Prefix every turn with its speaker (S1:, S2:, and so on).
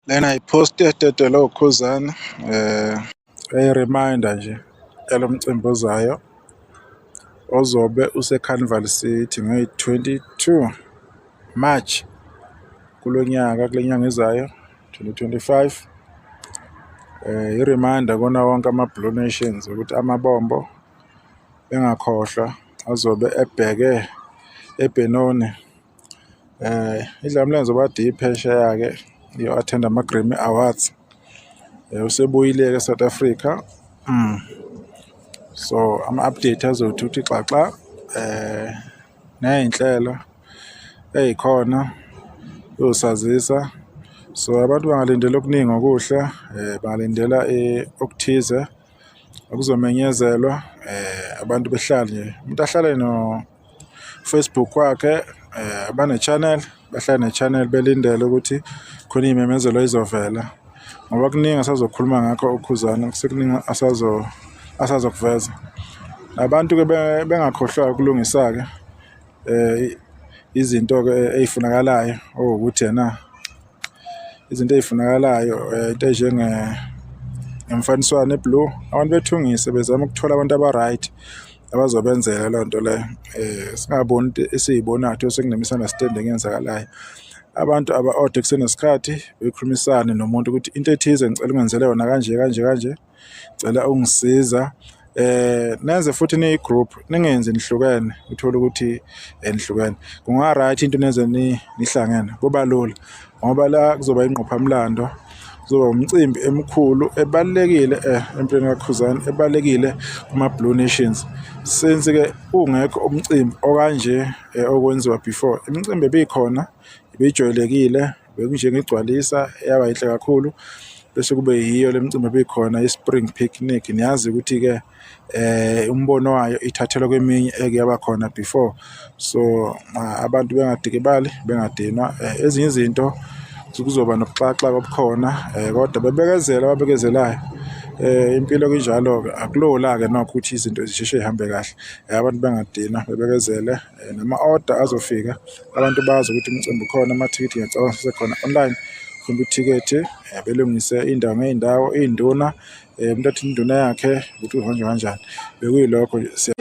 S1: Lena i-post ededelwe uKhuzani eyi-reminder nje yalo mcimbi ozayo ozobe use-Carnival City ngeyi-22 March kulo nyaka, kule nyanga ezayo 2025. I-reminder kuwona wonke ama-Blue Nations ukuthi amabombo bengakhohlwa azobe ebheke eBenoni. Idlamlenze obade iphesheya-ke iyo-attend-a ama-Grammy Awards. Usebuyile-ke e-South Africa. So ama-update azothi ukuthi xaxa ney'nhlelo ey'khona uyosazisa. So abantu bangalindela okuningi okuhle, bangalindela okuthize okuzomenyezelwa abantu behlale nje, umuntu ahlale no-Facebook wakhe abane-channel bahlale ne-channel belindele ukuthi khona iy'memezelo ey'zovela ngoba kuningi asazokhuluma ngakho uKhuzani kusekuningi asazokuveza. Nabantu-ke bengakhohlwa ukulungisa-ke izinto-ke ey'funakalayo owukuthi ena izinto ey'funakalayo into ey'njenge ngemfaniswano e-blue, abantu bethungise bezame ukuthola abantu aba-right abazobenzela leyo nto leyo. Singaboni into esiyibonayo uthole sekune-misunderstanding eyenzakalayo. Abantu aba-ode kusenesikhathi bekhulumisane nomuntu ukuthi into ethize ngicela ungenzele yona kanje kanje kanje. Ngicela ungisiza nenze futhi niyi-group ningenzi nihlukene uthole ukuthi nihlukene. Kunga-right into nenze nihlangene kuba lula ngoba la kuzoba ingqophamlando, kuzoba umcimbi emkhulu ebalulekile empilweni kaKhuzani, ebalulekile kuma-Blue Nations. Since-ke ungekho umcimbi okanje okwenziwa before, imicimbi ebikhona ibijwayelekile bekunjengegcwalisa yaba yinhle kakhulu bese kube yiyo le micimbi ebikhona i-spring picnic. Niyazi ukuthi-ke umbono wayo ithathelwa kweminye eke yaba khona before, so abantu bengadikibali bengadinwa. Ezinye izinto kuzoba nobuxakaxaka obukhona kodwa bebekezele ababekezelayo. Impilo kunjalo-ke akulula-ke nokho ukuthi izinto zisheshe y'hambe kahle, abantu bengadinwa bebekezele. Nama-order azofika abantu bazi ukuthi umcimbi ukhona, amathikithi ngiyacabanga asekhona online. Khomba ithikithi belungise iy'ndawo ngey'ndawo, iy'nduna umuntu athi induna yakhe ukuthi uhanjwa kanjani. Bekuyilokho nje.